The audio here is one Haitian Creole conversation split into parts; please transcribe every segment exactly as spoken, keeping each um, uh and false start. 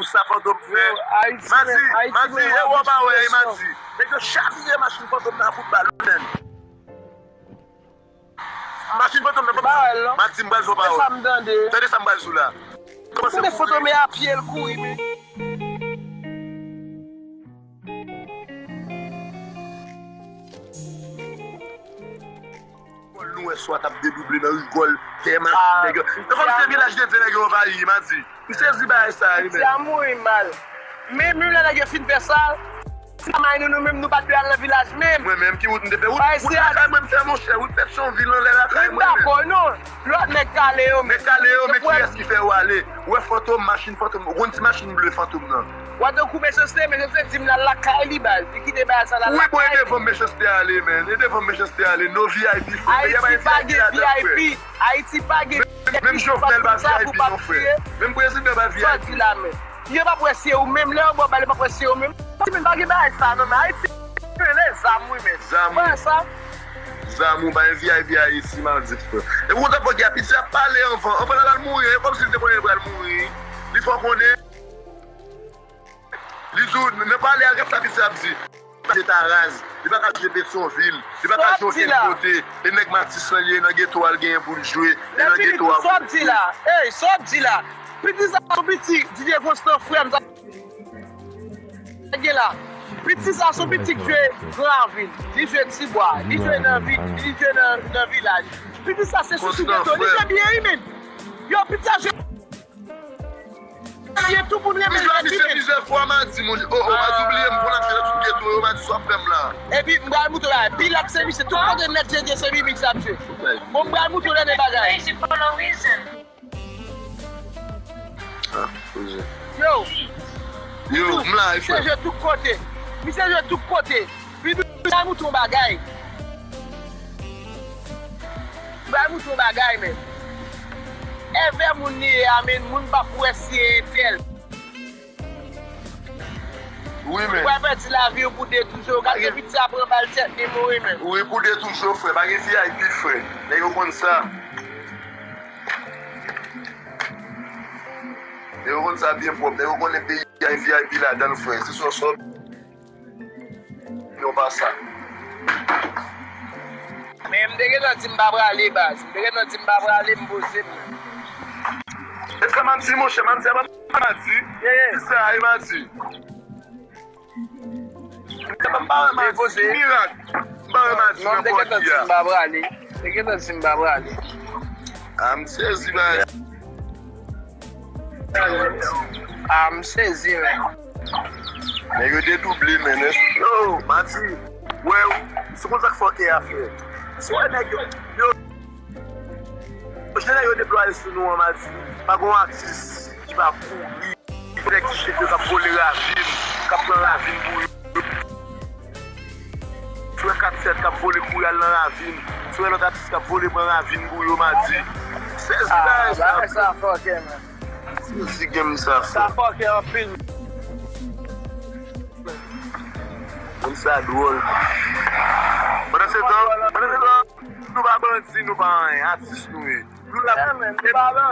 Pou sa Fantom fè. Madi, Madi, e wè w pa wè, Madi. Nèg yo chavire machin Fantom nan fout bal, wi, menn. Machin Fantom nan, Fantom nan. Madi, m pral fè w pawòl. Tande sa m pral di w la. Kòmanse kouri. Fantom e a pye l kouri, men. Rigòl nou wè swa t ap dedouble nan rigòl, dèyè machin nèg yo. Nan kòm se vilaj de Dye nèg yo anvayi, Madi. M sezi bagay sa, wi, men. Piti a mouri mal. Men menm lè nèg yo fin fè sa, ti manman nou, nou menm, nou pa t dwe al nan vilaj menm. Mwen menm, ki wout m te fè? Wout, wout lakay mwen m fè, monchè. Wout Pèpsonvil anlè lakay mwen menm. Dakò, non. Lòt nèg kale yo menm. Nèg kale yo, men kiyès ki fè yo ale? Ou wè Fantom, machin Fantom. Ou konn ti machin ble Fantom nan? Ou wè tankou Mechanste, Mechanste di m l al lakay li, baz. Li kite bagay sa l al lakay li. Wi, bon, e devan Mechanste ale, men. E devan Mechanste ale. No V I P, frè. Peyi a pa gen V I P ladan, frè. Ayiti pa gen V I P. Menm Jovenel pa V I P non, frè. Menm prezidan pa V I P. Sa w di la, men? Yo p ap wè se ou menm, lè yo ba w bal, yo p ap wè se ou menm. Ti moun pa gen bagay sa non, men Ayiti rele zam, wi, men. Zam, wi. Ou wè sa? Zam, ou pa gen V I P Ayiti, m ap di, frè. E pou kontan fòk y a piti ap pale anvan. Anvan l al mouri, e kòmsi l te konnen l pral mouri. Li fè w konnen. Li di w, nan pale a, gad sa piti ap di. Li pa ka jete a raz, li pa ka jete Petyonvil, li pa ka jete okenn kote. E nèg Matisan li ye, nan geto a l genyen pou l jwe, e nan geto a pou l jwe. Sa w ap di la? Ey, sa w ap di la? Piti sa sou piti Didye Konstan, frè m, sa gen la. Piti sa sou piti k jwe Gran Ravin, li jwe Tibwa, li jwe nan vi-, li jwe nan, nan vilaj. Piti sa se chouchou geto, li jwe byen, wi, men. Yo, piti sa jwe Byen, tout moun renmen l, men misye plizyè fwa, Madi, mon, o, o, Madi, oubliye m, pou l antre nan tout geto yo, Madi, sa w ap fè m la? Epi, m pral moutre w bagay. Pilak se misye, tout kote nèt Dye Dye se Mimi k ap jwe. Bon, m pral moutre w dènye bagay. Ah, poze. Yo. Yo, m la, wi, frè. Misye jwe tout kote. Misye jwe tout kote. Pi, m pral moutre w bagay. M pral moutre w bagay, men. Evè moun li ye a, men moun p ap wè si e entèl. Wi, men. Ou pral pèdi lavi w pou de tou jou. Gade piti a pran bal tèt li mouri, men. Wi, pou de tou jou, frè. Pa gen V I P, frè. Nèg yo konn sa. Nèg yo konn sa byen pwòp. Nèg yo konnen peyi a gen V I P ladan l, frè. Se sòsòt. Yo pa sa. Men m te gentan di m pa prale, baz. M te gentan di m pa prale, m poze m. E sa Madi, monchè, Madi, a pa Madi. Ki sa, e Madi? M pa wè Madi, ki mirak. M pa wè Madi nan pòdi a. Non, m te gentan di m pa prale. M te gentan di m pa prale. Ah, m sezi, baz. Ah, m sezi, men. Nèg yo dedouble, men. Yo, Madi, wè, se konsa k fòkè a fè. Si w wè nèg yo, yo, jan nèg yo deplwaye sou nou an, Madi, pa gon atis ki pa kouri. Nèg ki chèf yo k ap vole ravin, k ap pran ravin pou yo. Frè kat sèt k ap vole kouri al nan ravin. Frè lòt atis k ap vole pran ravin pou yo, Madi. Sezi bagay sa, frè. Sezi game sa, frè. Sa fòkè anpil. Moun sa dwòl. Pandan se tan, pandan se tan, nou pa bandi, nou pa anyen, atis nou ye. Nou la,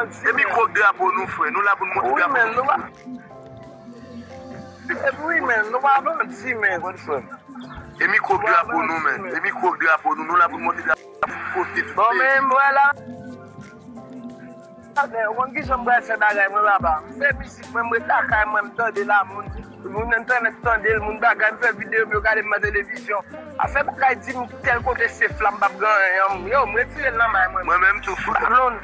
e mikwo k drapo nou, frè. Nou la pou n monte drapo nou. Wi, men, nou pa. Epi wi, men, nou pa bandi, men. Konprann, frè m? E mikwo k drapo nou, men. E mikwo k drapo nou. Nou la pou n monte drapo kote tout peyi. Bon, men, m wè la. Ou konn kijan m pral fè bagay mwen, papa? M fè mizik mwen, m ret lakay mwen, m tande la, moun, moun entènèt tande l, moun bagay, m fè videyo, m yo gade m nan televizyon. Afè bagay di m tèl kote sef la, m p ap gen anyen, yo, m retire l nan may mwen. Mwen menm tou, frè. Ou pa blonn.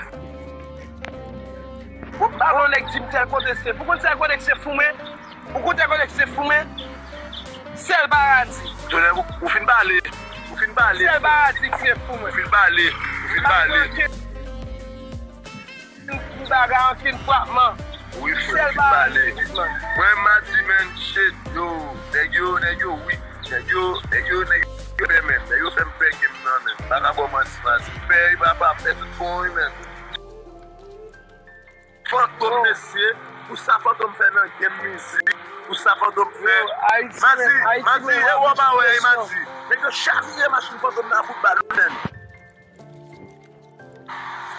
Ou pa blonn nèg di m tèl kote sef. Ou konn tèl kote sef pou mwen? Ou konn tèl kote sef pou mwen? Sèl paradi. Tonnè, ou, ou fin pale. Ou fin pale. Sèl paradi sef pou mwen. Ou fin pale. Ou fin pale. M pa gen ankenn frapman. Wi, frè, sèl bagay m di, man. Mwen, m a di, man, shit, yo, nèg yo, nèg yo, wi. Nèg yo, nèg yo, nèg yo, pè, man. Nèg yo fè m pè game nan, man. M pa ka ba w manti, manti. Pè, papa, pè tout bon, wi, man. Fantom, mesye, pou sa Fantom fè nan game mizik, pou sa Fantom fè. Madi, Madi, e wè w pa wè, Madi. Nèg yo chavire machin Fantom nan fout bal, wi, man.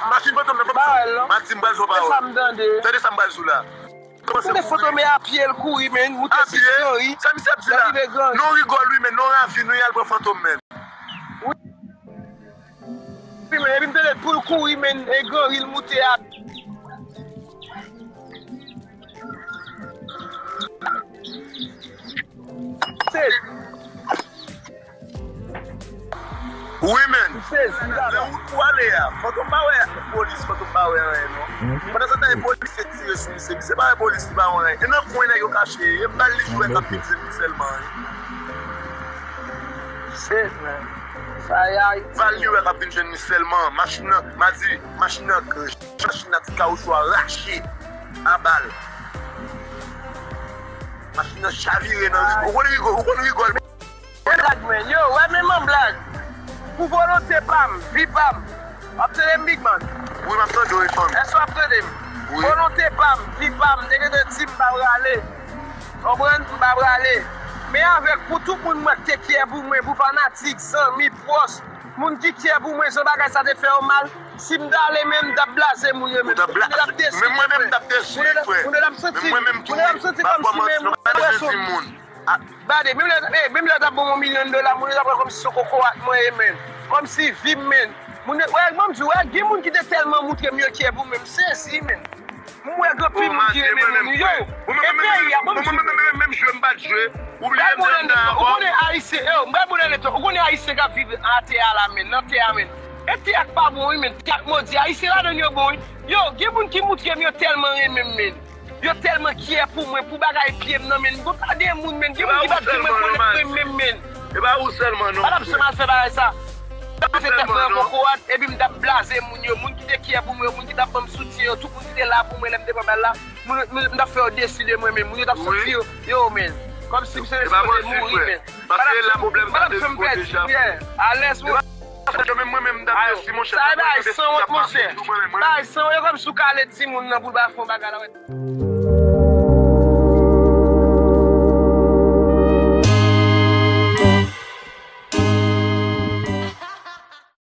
Machin Fantom nan, Fantom. Madi, m pral fè w pawòl. Tande sa m pral di w la. Ou konnen Fantom e a pye l kouri, men, moute sou Granri. Sa misye ap di la? Non, rigòl, wi, men non, ravin, wi, al pran Fantom, men. Wi, men, epi m tande l pou l kouri, men, e Granri l moute a. Se Wi, men. Nan wout pou ale a, Fantom pa wè polis, Fantom pa wè anyen, non. Pandan se tan, e polis te tire sou misye. Misye pa wè polis, li pa wè anyen. E nan kwen nèg yo kache ye. E bal li jwe k ap vin jwenn li sèlman, wi. Se, men. Sa y a. Bal li wè k ap vin jwenn li sèlman. Machin nan, m a di, machin nan krache. Machin nan tout kawouchou a rache a bal. Machin nan chavire nan rigòl. Ou konn rigòl, ou konn rigòl. Blag, men. Yo, wè, men, man, blag. Pou volonte pa m, vi pa m. W ap tande m, Big Man? Wi, m ap tande w, wi, fanmi. Èske w ap tande m? Wi. Volonte pa m, vi pa m, te gentan di m pa prale. Konprann? M pa prale. Men avèk pou tout moun mwen ki te kyè pou mwen, pou fanatik, zanmi, pwòch, moun ki kyè pou mwen, jan bagay sa te fè yo mal, si m t ale, men m t ap blaze moun yo, men moun yo t ap desi. Men mwen menm, m t ap desi, frè. Moun yo t ap santi, moun yo t ap santi kòmsi men m wè sou moun. Gade, menm lè, eh, menm lè yo t ap ban m yon milyon dola, moun yo t ap wè kòmsi se kokorat mwen ye, men. Kòmsi vi m, men. Moun yo, wè, ban m di w, wè, gen moun ki te tèlman moutre m yo kyè pou mwen, m sezi, men. M wè gen anpil moun ki renmen moun yo. E peyi a, ban m di w. Menm jwe m pa t jwe. Ou bliye m nan ankò. Ou konnen Ayisyen, yo, m bay bonè letan. Ou konnen Ayisyen k ap viv atè a la, men, nan tè a, men. E tè a k pa bon, wi, men. Tè a k modi. Ayisyen ladan l yo bon, wi. Yo, gen moun ki moutre m yo tèlman renmen m, men. Yo tèlman kyè pou mwen, pou bagay pye m nan, men. Gon ta de moun, men. Gen moun ki pa t janm rekonèt mwen menm, men. E pa ou sèlman, non. Pa t ap janm al fè bagay sa. M ap fè tèt mwen an kokorat, epi m t ap blaze moun yo, moun ki te kyè pou mwen yo, moun ki t ap ban m soutyen yo, tout moun ki te la pou mwen lè m te pran bal la, moun, moun, m t ap fè yo desi de mwen, men moun yo t ap santi yo, yo, men. Kòmsi m se sipoze mouri, men. Pa t ap janm, pa t ap janm pèdi, yeah, alèz, wi. Sa e bagay sanwont, monchè. Bagay sanwont, e kòmsi w ka ale di moun nan pou l pa fè yon bagay la, wè.